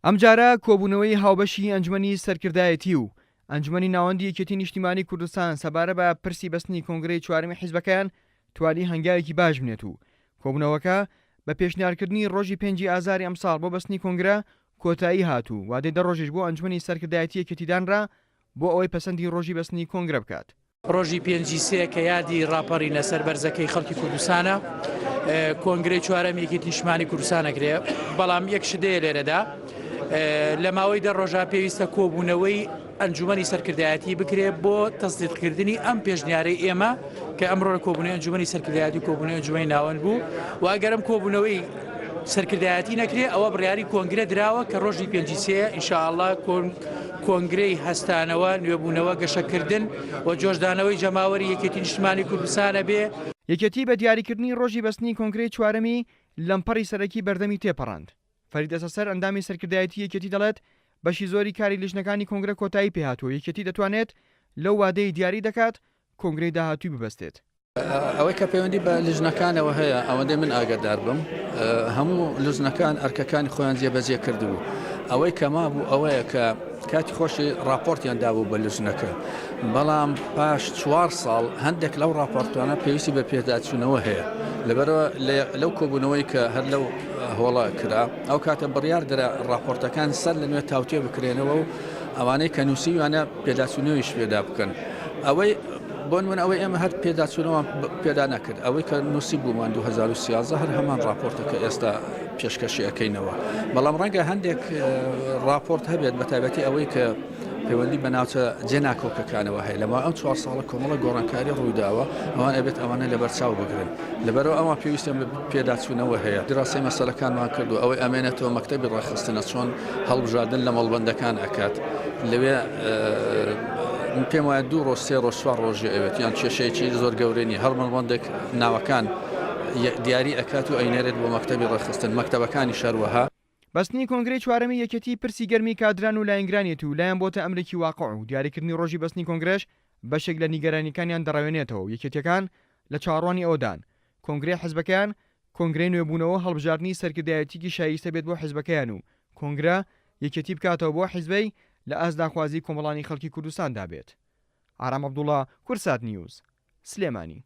ئەمجارە کۆبوونەوەی هاوبەشی ئەنجومەنی سەرکردایەتی و ئەنجومەنی ناوەندی یەکێتی نیشتیمانی کوردستان سەبارە بە پرسی بەستنی کۆنگرەی چوارەمی حیزبەکەیان توانی هەنگاوێکی باش بنێت و کۆبوونەوەکە بە پێشنیارکردنی ڕۆژی پێنجی ئازاری ئەمساڵ بۆ بەستنی کۆنگرە کۆتایی هات و وادەی دە ڕۆژیش بۆ ئەنجومەنی سەرکردایەتی یەکێتی دانرا بۆ ئەوەی پەسەندی ڕۆژی بەستنی کۆنگرە بکات. ڕۆژی پێنجی سێ کە یادی ڕاپەڕینە سەربەرزەکەی خەڵکی کوردستانە کۆنگرەی چوارەم یەکێتی نیشتمانی کوردستان ئەکرێ بەڵام یەک شدەیە لێرەدا لە ماوەی دە ڕۆژا پێویستە کۆبوونەوەی ئەنجومەنی سەرکردایەتی بکرێ بۆ تەسدیقکردنی ئەم پێشنیارەی ئێمە کە ئەمڕۆ لە کۆبوونەوەی ئەنجومەنی سەرکردایەتی و کۆبوونەوەی ئەنجومەنی ناوەند بوو و ئەگەر ئەم کۆبوونەوەی سەرکردایەتی نەکرێ ئەوە بڕیاری کۆنگرە دراوە کە ڕۆژی پێنجی سێ ئینشاءاللە کۆنگرەی هەستانەوە، نوێبوونەوە، گەشەکردن و جۆشدانەوەی جەماوەری یەکێتی نیشتمانی کوردستانە بێ. یەکێتی بە دیاریکردنی ڕۆژی بەستنی کۆنگرەی چوارەمی لەمپەڕی سەرەکی بەردەمی تێپەڕاند. فەرید ئەسەسەر ئەندامی سەرکردایەتی یەکێتی دەڵێت، بەشی زۆری کاری لیژنەکانی کۆنگرە کۆتایی پێهاتووە و یەکێتی دەتوانێت لەو وادەیەی دیاری دەکات کۆنگرەی داهاتووی ببەستێت. ئەوەی کە پەیوەندی بە لیژنەکانەوە هەیە ئەوەندەی من ئاگادار بم هەموو لیژنەکان ئەرکەکانی خۆیان جێبەجێ کردبوو ئەوەی کە مابوو ئەوەیە کە کاتی خۆشی راپۆرتیان دابوو بە لیژنەکە بەڵام پاش چوار ساڵ هەندێک لەو راپۆرتانە پێویستی بە پێداچوونەوە هەیە لەبەرەوە لەو کۆبوونەوەی کە هەر لەو هۆڵە کرا ئەو کاتە بڕیار درا راپۆرتەکان سەر لە نوێ تاوتێ بکرێنەوە و ئەوانەی کە نووسیویانە پێداچوونەوەیش پێدا بکەن ئەوەی بۆ نمونە ئەوەی ئێمە هەر پێداچوونەوەمان پێدا نەکرد ئەوەی کە نووسی بوومان 2013 هەر هەمان راپۆرتە کە ئێستا پێشکەشی ئەەکەینەوە بەڵام ڕەنگە هەندێک راپۆرت هەبێت بە تایبەتی ئەوەی کە پەیوەندی بە ناوچە جێناکۆکەکانەوە هەیە لەما ئەم چوار ساڵە کۆمەڵە گۆڕانکاری ڕوویداوە ئەوان ئەبێت ئەوانە لەبەر چاو بگرن لەبەرەوە ئەوان پێویستیان بە پێداچوونەوە هەیە دراسی مەسەلەکانمان کردو ئەوەی ئەمێنێتەوە مەکتەبی ڕێکخستنە چۆن هەڵبژاردن لە مەڵبەندەکان ئەکات لەوێ من پێم وایە دوو ڕۆژ سێ ڕۆژ چوار ڕۆژی ئەوێت یان کێشەیەکی زۆر گەورە نیە هەر مەڵبەندێک ناوەکان دیاری ئەکات و ئەینێرێت بۆ مەکتەبی ڕێکخستن مەکتەبەکانی شەروەها. بەستنی کۆنگرەی چوارەمی یەکێتی پرسی گەرمی کادران و لایەنگرانیەتی و لایان بۆتە ئەمرێکی واقع و دیاریکردنی ڕۆژی بەستنی کۆنگرەش بەشێک لە نیگەرانیەکانیان دەڕەوێنێتەوە و یەکێتیەکان لە چاوەڕوانی ئەوەدان کۆنگرەی حزبەکەیان کۆنگرەی نوێبوونەوە و هەڵبژاردنی سەرکردایەتیکی شایستە بێت بۆ حزبەکەیان و کۆنگرە یەکێتی بکاتەوە بۆ حزبەی لە ئاست داخوازی کۆمەڵانی خەڵکی کوردستاندا بێت. ئارام عەبدوڵا، کوردسات نیوز، سلێمانی.